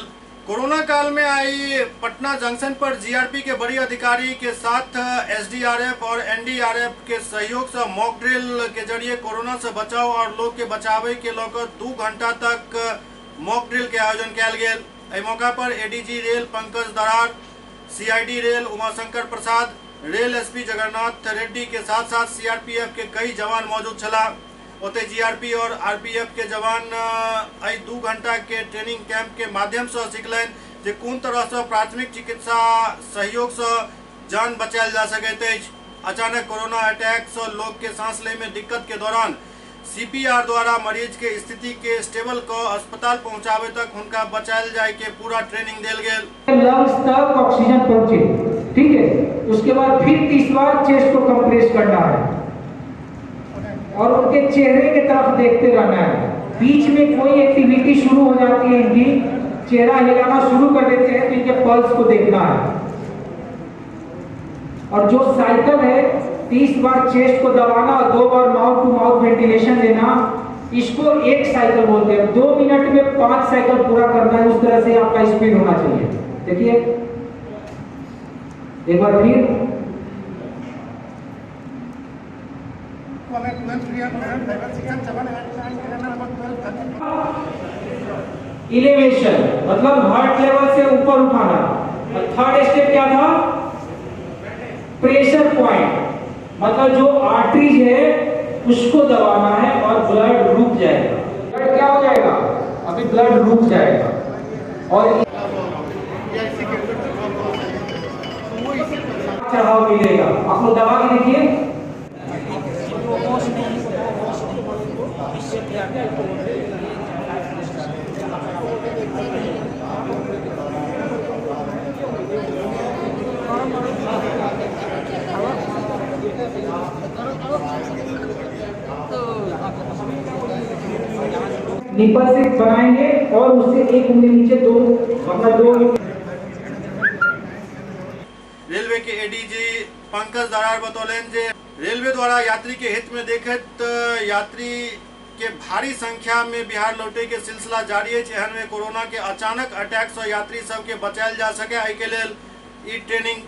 कोरोना काल में आई पटना जंक्शन पर जीआरपी के बड़ी अधिकारी के साथ एसडीआरएफ और एनडीआरएफ के सहयोग से मॉक ड्रिल के जरिए कोरोना से बचाव और लोग के बचावे के लऽ कऽ 2 घंटा तक मॉक ड्रिल के आयोजन कयल गेल। एहि मौका पर ADG rail Pankaj Darar, CID rail Umashankar Prasad, rail SP Jagannath Reddy के साथ साथ सीआरपीएफ के कई जवान मौजूद छलाह। ओतहि जीआरपी और आरपीएफ के जवान एहि 2 घंटा के ट्रेनिंग कैंप के माध्यम से सिखलनि जे कोन तरह से प्राथमिक चिकित्सा सहयोग से जान बचायल जा सकैत अछि। अचानक कोरोना अटैक से लोग के सांस लै में दिक्कत के दौरान सीपीआर द्वारा मरीज के स्थिति के स्टेबल क अस्पताल पहुंचावे तक हुनका बचायल जाय के पूरा ट्रेनिंग देल गेल। लंग्स तक ऑक्सीजन पहुंचे, ठीक है, उसके बाद फिर 30 बार चेस्ट को कंप्रेस करना है और उनके चेहरे की तरफ देखते रहना है। बीच में कोई एक्टिविटी शुरू हो जाती है, इनकी चेहरा हिलाना शुरू कर देते हैं तो इनके पल्स को देखना है। और जो साइकिल है 30 बार चेस्ट को दबाना और 2 बार माउथ टू माउथ वेंटिलेशन देना, इसको एक साइकिल बोलते हैं। 2 मिनट में 5 साइकिल पूरा करना है, उस तरह से आपका स्पीड होना चाहिए। देखिए एक बार फिर, इलेवेशन मतलब हार्ट लेवल से ऊपर उठाना। और थर्ड स्टेप क्या था? प्रेशर पॉइंट, मतलब जो आर्टरीज है उसको दबाना है और ब्लड रुक जाएगा। ब्लड क्या हो जाएगा? अभी ब्लड रुक जाएगा। और चढ़ाव मिलेगा। आप लोग दबा के देखिए। निपल से बनाएंगे और उससे एक उंगली नीचे दो, मतलब दो। रेलवे के एडीजी पंकज दरार बतौलनि जे रेलवे द्वारा यात्री के हित में देखैत यात्री के भारी संख्या में बिहार लौटे के सिलसिला जारी अछि। एहन में कोरोना के अचानक अटैक से यात्री सबके बचायल जा सके, एहि के लेल ई ट्रेनिंग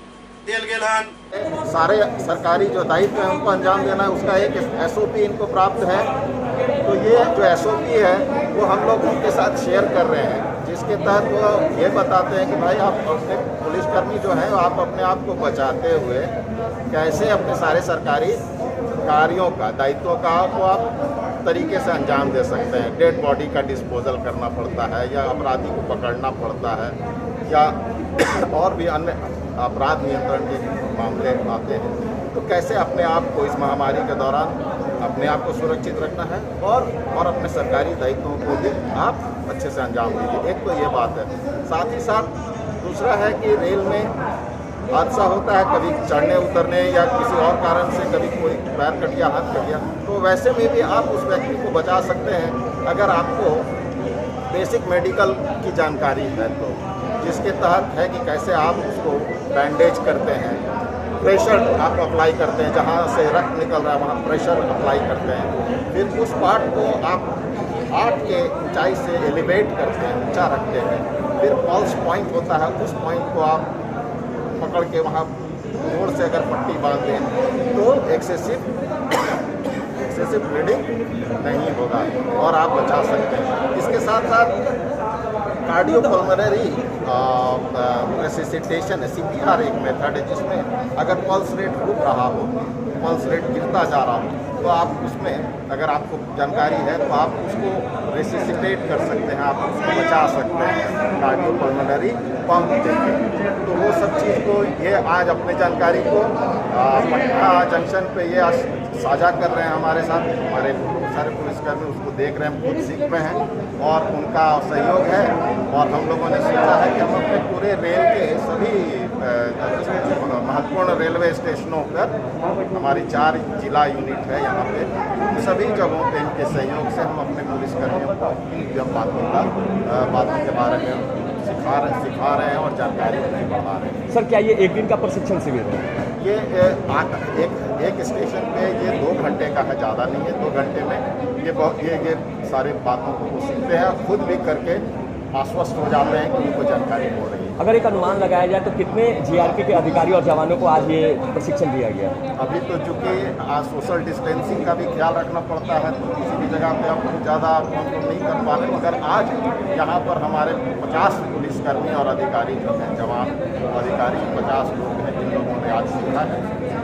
देल गेल हन। सारे सरकारी जो दायित्व है उनको अंजाम देना है, उसका एक एसओपी इनको प्राप्त है। तो ये जो एसओपी है वो हम लोग उनके साथ शेयर कर रहे हैं, जिसके तहत वो ये बताते हैं कि भाई आप अपने पुलिसकर्मी जो हैं आप अपने आप को बचाते हुए कैसे अपने सारे सरकारी कार्यों का, दायित्वों का को आप तरीके से अंजाम दे सकते हैं। डेड बॉडी का डिस्पोजल करना पड़ता है या अपराधी को पकड़ना पड़ता है या और भी अन्य अपराध नियंत्रण के मामले आते हैं, तो कैसे अपने आप को इस महामारी के दौरान अपने आप को सुरक्षित रखना है और अपने सरकारी दायित्वों को भी आप अच्छे से अंजाम दीजिए। एक तो ये बात है। साथ ही साथ दूसरा है कि रेल में हादसा होता है, कभी चढ़ने उतरने या किसी और कारण से कभी कोई पैर कट गया, हाथ कट गया, तो वैसे में भी आप उस व्यक्ति को बचा सकते हैं अगर आपको बेसिक मेडिकल की जानकारी है तो, जिसके तहत है कि कैसे आप उसको बैंडेज करते हैं, प्रेशर आप अप्लाई करते हैं, जहाँ से रक्त निकल रहा है वहाँ प्रेशर अप्लाई करते हैं, फिर उस पार्ट को आप हार्ट के ऊंचाई से एलिवेट करते हैं, ऊंचा रखते हैं, फिर पल्स पॉइंट होता है, उस पॉइंट को आप पकड़ के वहाँ जोर से अगर पट्टी बांध दें तो एक्सेसिव ब्लीडिंग नहीं होगा और आप बचा सकते हैं। इसके साथ साथ कार्डियोपल्मोनरी रेसिसिटेशन CPR एक मेथड है, जिसमें अगर पल्स रेट रुक रहा हो, पल्स रेट गिरता जा रहा हो, तो आप उसमें अगर आपको जानकारी है तो आप उसको रेसिसिटेट कर सकते हैं, आप उसको बचा सकते हैं कार्डियोपल्मोनरी पंप देके। तो वो सब चीज़ को ये आज अपने जानकारी को पटना जंक्शन पे ये आज साझा कर रहे हैं हमारे साथ। हमारे सारे पुलिसकर्मी उसको देख रहे हैं, खुद सीख रहे हैं और उनका सहयोग है। और हम लोगों ने सोचा है कि हम अपने पूरे रेल के सभी महत्वपूर्ण रेलवे स्टेशनों पर, हमारी 4 जिला यूनिट है यहाँ पे, उन सभी जगहों पे इनके सहयोग से हम अपने पुलिसकर्मियों को इन बातों के बारे में सिखा रहे हैं और जानकारी उन्हें बढ़ा रहे हैं। सर, क्या ये एक दिन का प्रशिक्षण शिविर है? ये एक स्टेशन पे ये 2 घंटे का है, ज़्यादा नहीं है। 2 घंटे में ये सारे बातों को वो सीखते हैं, खुद भी करके आश्वस्त हो जाते हैं कि उनको जानकारी हो रही है। अगर एक अनुमान लगाया जाए तो कितने जीआरपी के अधिकारी और जवानों को आज ये प्रशिक्षण दिया गया? अभी तो चूँकि आज सोशल डिस्टेंसिंग का भी ख्याल रखना पड़ता है, तो किसी भी जगह पे आप बहुत ज़्यादा कंट्रोल नहीं कर पा रहे, मगर आज यहाँ पर हमारे 50 पुलिसकर्मी और अधिकारी जो हैं, जवान अधिकारी 50 लोग हैं जिन लोगों ने आज सीखा है।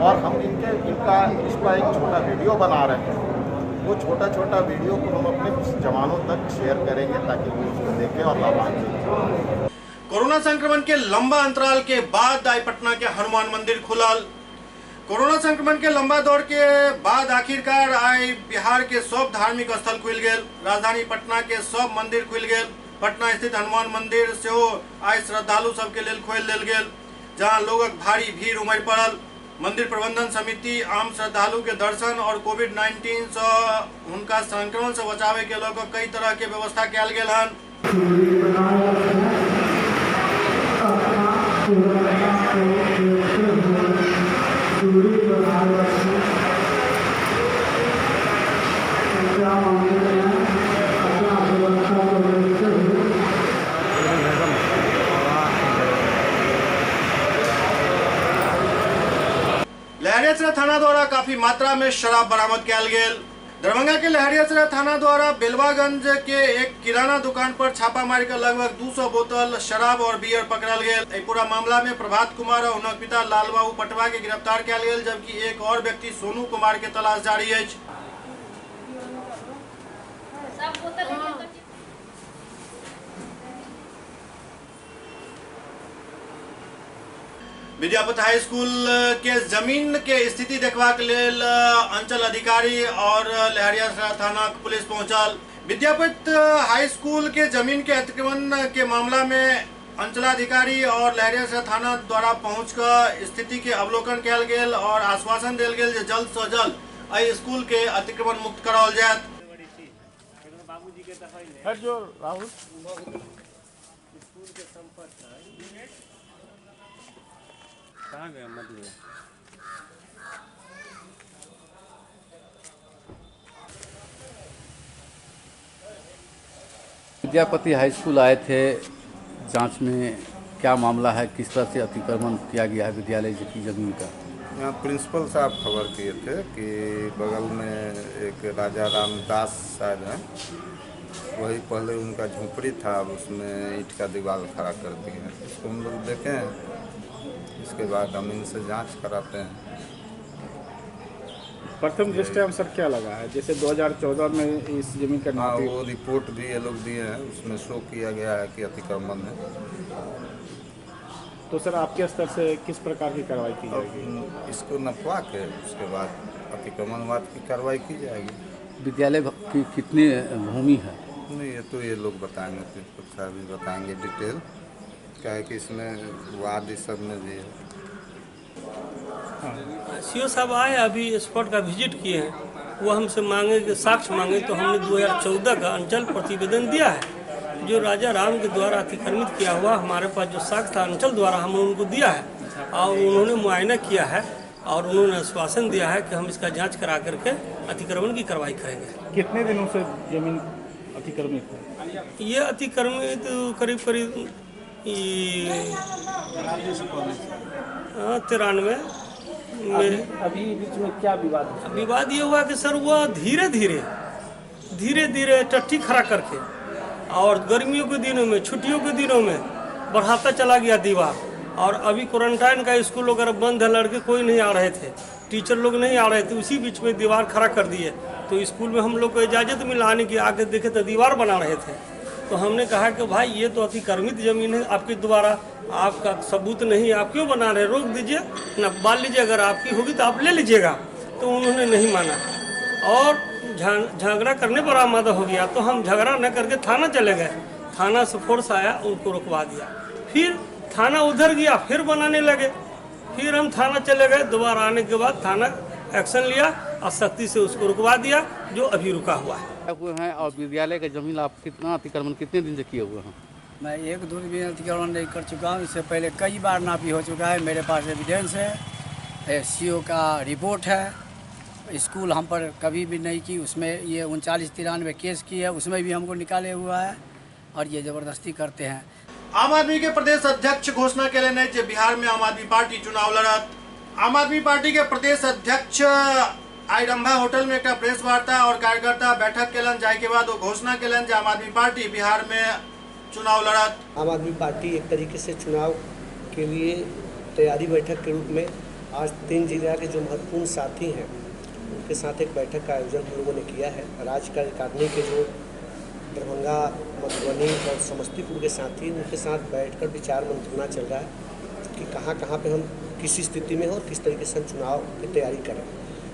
और हम इनका इसका एक छोटा वीडियो बना रहे हैं। वो छोटा छोटा वीडियो को हम अपने जवानों तक शेयर करेंगे ताकि वो उसको देखें और लाभान्वित हों। कोरोना संक्रमण के लंबा अंतराल के बाद आई पटना के हनुमान मंदिर खुलल। कोरोना संक्रमण के लंबा दौर के बाद आखिरकार आई बिहार के सब धार्मिक स्थल खुल गेल। राजधानी पटना के सब मंदिर खुल गेल। पटना स्थित हनुमान मंदिर सेहो आई श्रद्धालु सबके लेल खोलि देल गेल, जहां लोगक भारी भीड़ उमड़ि पड़ल। मंदिर प्रबंधन समिति आम श्रद्धालु के दर्शन और कोविड-19 से हुनका संक्रमण से बचावे के लऽ कऽ कई तरह के व्यवस्था कयल गेल हन। दूरी बनाए रखें, कृपया मंदिर में अपना सुरक्षा को देखते हुए। लहरियासराय थाना द्वारा काफी मात्रा में शराब बरामद कयल गेल। दरभंगा के लहरियासराय थाना द्वारा बेलवागंज के एक किराना दुकान पर छापा मारिकर लगभग 200 बोतल शराब और बियर पकड़ल गेल। एहि पूरा मामला में प्रभात कुमार और हुनक पिता लालबाबू पटवा के गिरफ्तार कयल गेल, जबकि एक और व्यक्ति सोनू कुमार के तलाश जारी अछि। विद्यापति हाई स्कूल के जमीन के स्थिति देखबाक लेल अंचल अधिकारी और लहरियासराय थाना पुलिस पहुंचल। विद्यापति हाई स्कूल के जमीन के अतिक्रमण के मामला में अंचलाधिकारी और लहरियासराय थाना द्वारा पहुंचकर स्थिति के अवलोकन कयल गेल और आश्वासन देल गेल जे जल्द से जल्द एहि स्कूल के अतिक्रमण मुक्त कराओल जायत। कहाँ गया मधु? विद्यापति हाई स्कूल आए थे, जांच में क्या मामला है, किस तरह से अतिक्रमण किया गया है विद्यालय की जमीन का? यहाँ प्रिंसिपल साहब खबर किए थे कि बगल में एक राजा राम दास शायद हैं, वही पहले उनका झोपड़ी था, अब उसमें ईंट का दीवार खड़ा कर दिए हैं। इसको हम लोग देखे हैं, इसके बाद हम इनसे जांच कराते हैं। प्रथम दृष्टया सर क्या लगा है, जैसे 2014 में इस जमीन का? हाँ, वो रिपोर्ट भी ये लोग दिए हैं, उसमें शो किया गया है कि अतिक्रमण है। तो सर आपके स्तर से किस प्रकार की कार्रवाई की जाएगी? इसको नपवा के उसके बाद अतिक्रमणवाद की कार्रवाई की जाएगी। विद्यालय की कितनी भूमि है? नहीं, ये तो ये लोग बताएंगे, प्रिंसिपल साहब भी बताएंगे डिटेल। क्या है कि इसमें वाद इस सब में भी है। सीओ साहब आए, अभी स्पॉट का विजिट किए हैं, वो हमसे मांगे कि साक्ष्य मांगे, तो हमने 2014 का अंचल प्रतिवेदन दिया है, जो राजा राम के द्वारा अतिक्रमित किया हुआ हमारे पास जो साक्ष्य था अंचल द्वारा हमने उनको दिया है और उन्होंने मुआयना किया है और उन्होंने आश्वासन दिया है कि हम इसका जांच करा करके अतिक्रमण की कार्रवाई करेंगे। कितने दिनों से जमीन अतिक्रमित है? ये अतिक्रमित करीब करीब 93 में। अभी बीच में क्या विवाद? विवाद ये हुआ कि सर वो धीरे धीरे टट्टी खड़ा करके और गर्मियों के दिनों में, छुट्टियों के दिनों में बढ़ाता चला गया दीवार। और अभी क्वारंटाइन का स्कूल वगैरह बंद है, लड़के कोई नहीं आ रहे थे, टीचर लोग नहीं आ रहे थे, उसी बीच में दीवार खड़ा कर दिए। तो स्कूल में हम लोग को इजाज़त मिला आने की, आके देखे तो दीवार बना रहे थे। तो हमने कहा कि भाई ये तो अतिक्रमित ज़मीन है आपके द्वारा, आपका सबूत नहीं, आप क्यों बना रहे, रोक दीजिए ना, बाल लीजिए, अगर आपकी होगी तो आप ले लीजिएगा। तो उन्होंने नहीं माना और झगड़ा करने पर आमादा हो गया। तो हम झगड़ा न करके थाना चले गए, थाना से फोर्स आया, उनको रुकवा दिया। फिर थाना उधर गया, फिर बनाने लगे, फिर हम थाना चले गए। दोबारा आने के बाद थाना एक्शन लिया और सख्ती से उसको रुकवा दिया, जो अभी रुका हुआ है। हुए हैं और विद्यालय का जमीन आप कितना अतिक्रमण कितने दिन से किए हुए हैं? मैं एक दूर भी अतिक्रमण नहीं कर चुका हूँ, इससे पहले कई बार नापी हो चुका है, मेरे पास एविडेंस है, एससीओ का रिपोर्ट है। स्कूल हम पर कभी भी नहीं की, उसमें ये 39-93 केस की है, उसमें भी हमको निकाले हुआ है और ये ज़बरदस्ती करते हैं। आम आदमी के प्रदेश अध्यक्ष घोषणा केलनि जे बिहार में आम आदमी पार्टी चुनाव लड़त। आम आदमी पार्टी के प्रदेश अध्यक्ष आई रंभा होटल में एक प्रेस वार्ता और कार्यकर्ता बैठक केलनि, जाहि के बाद वो घोषणा केलनि जे आम आदमी पार्टी बिहार में चुनाव लड़त। आम आदमी पार्टी एक तरीके से चुनाव के लिए तैयारी बैठक के रूप में आज 3 जिला के जो महत्वपूर्ण साथी हैं उनके साथ एक बैठक का आयोजन हम लोगों ने किया है। राज्य कार्यकारिणी के जो दरभंगा, मधुबनी और समस्तीपुर के साथी, उनके साथ बैठकर विचार मंत्रणा चल रहा है कि कहाँ कहाँ पे हम किस स्थिति में हो और किस तरीके से हम चुनाव की तैयारी करें।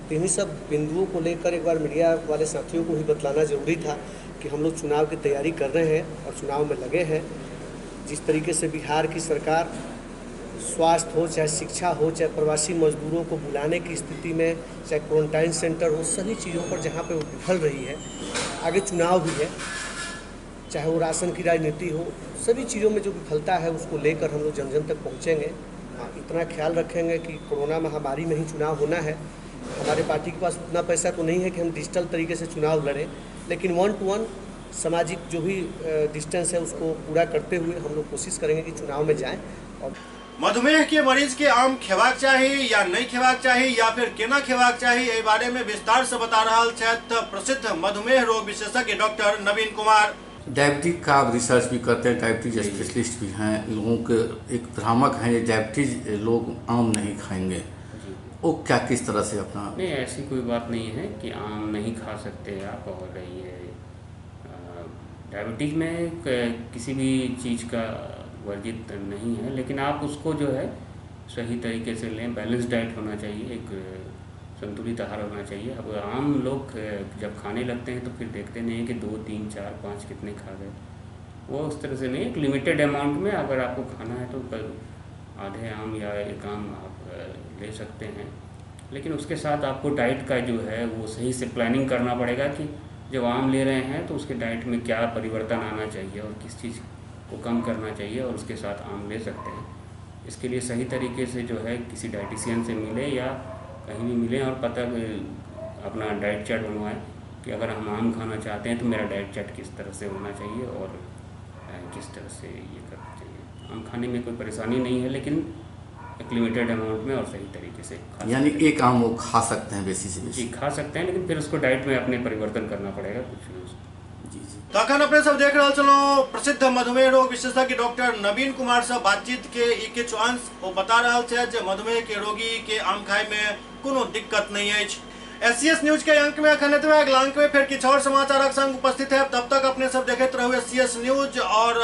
तो इन्हीं सब बिंदुओं को लेकर एक बार मीडिया वाले साथियों को भी बतलाना जरूरी था कि हम लोग चुनाव की तैयारी कर रहे हैं और चुनाव में लगे हैं। जिस तरीके से बिहार की सरकार स्वास्थ्य हो, चाहे शिक्षा हो, चाहे प्रवासी मजदूरों को बुलाने की स्थिति में, चाहे क्वारंटाइन सेंटर हो, सभी चीज़ों पर जहाँ पे वो विफल रही है, आगे चुनाव भी है, चाहे वो राशन की राजनीति हो, सभी चीज़ों में जो विफलता है उसको लेकर हम लोग जन जन तक पहुँचेंगे। हाँ, इतना ख्याल रखेंगे कि कोरोना महामारी में ही चुनाव होना है। हमारे पार्टी के पास उतना पैसा तो नहीं है कि हम डिजिटल तरीके से चुनाव लड़ें, लेकिन 1-to-1 सामाजिक जो भी डिस्टेंस है उसको पूरा करते हुए हम लोग कोशिश करेंगे कि चुनाव में जाएं। और मधुमेह के मरीज के आम खेबाक चाही या नहीं खेबाक चाही या फिर केना खेबाक चाही, एहि बारे में विस्तार से बता रहल छथि प्रसिद्ध मधुमेह रोग विशेषज्ञ डॉक्टर नवीन कुमार। डायबिटीज का आप रिसर्च भी करते हैं, डायबिटीज स्पेशलिस्ट भी हैं। लोगों के एक भ्रामक है ये डायबिटीज लोग आम नहीं खाएंगे, वो क्या किस तरह से अपना? नहीं, ऐसी कोई बात नहीं है कि आम नहीं खा सकते आप। और ये डायबिटीज़ में किसी भी चीज़ का वर्जित नहीं है, लेकिन आप उसको जो है सही तरीके से लें। बैलेंस डाइट होना चाहिए, एक संतुलित आहार होना चाहिए। अब आम लोग जब खाने लगते हैं तो फिर देखते नहीं कि 2, 3, 4, 5 कितने खा गए, वो उस तरह से नहीं। एक लिमिटेड अमाउंट में अगर आपको खाना है तो आधे आम या एक आम आप ले सकते हैं, लेकिन उसके साथ आपको डाइट का जो है वो सही से प्लानिंग करना पड़ेगा कि जब आम ले रहे हैं तो उसके डाइट में क्या परिवर्तन आना चाहिए और किस चीज़ को कम करना चाहिए, और उसके साथ आम ले सकते हैं। इसके लिए सही तरीके से जो है किसी डाइटिशियन से मिले या कहीं भी मिले और पता अपना डाइट चार्ट बनवाएं कि अगर हम आम खाना चाहते हैं तो मेरा डाइट चार्ट किस तरह से होना चाहिए और किस तरह से ये करना चाहिए। आम खाने में कोई परेशानी नहीं है, लेकिन एक लिमिटेड अमाउंट में और सही तरीके से खा। यानी एक आम वो खा सकते हैं बेसी से बेसी? जी, खा सकते हैं, लेकिन फिर उसको डाइट में अपने परिवर्तन करना पड़ेगा कुछ। जी जी। तो अखन अपने सब देख रहल छलहुँ प्रसिद्ध मधुमेह रोग विशेषज्ञ डॉक्टर नवीन कुमार से बातचीत के ई किछु अंश। ओ बता रहल छथि जे मधुमेह के रोगी के आम खाय में कोनो दिक्कत नहीं अछि। एससीएस न्यूज के अंक में अखन एतबे। अगला अंक में फिर किछु और समाचारक संग उपस्थित है। तब तक अपने सब देखैत रहू एससीएस न्यूज और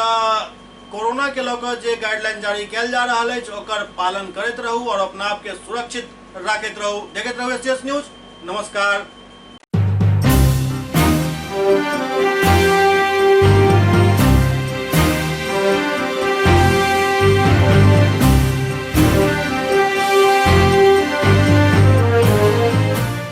कोरोना के लऽ कऽ जे गाइडलाइन जारी कयल जा रहल अछि ओकर पालन करैत रहू और अपना आप के सुरक्षित राखैत रहू। देखैत रहू एससीएस न्यूज। नमस्कार।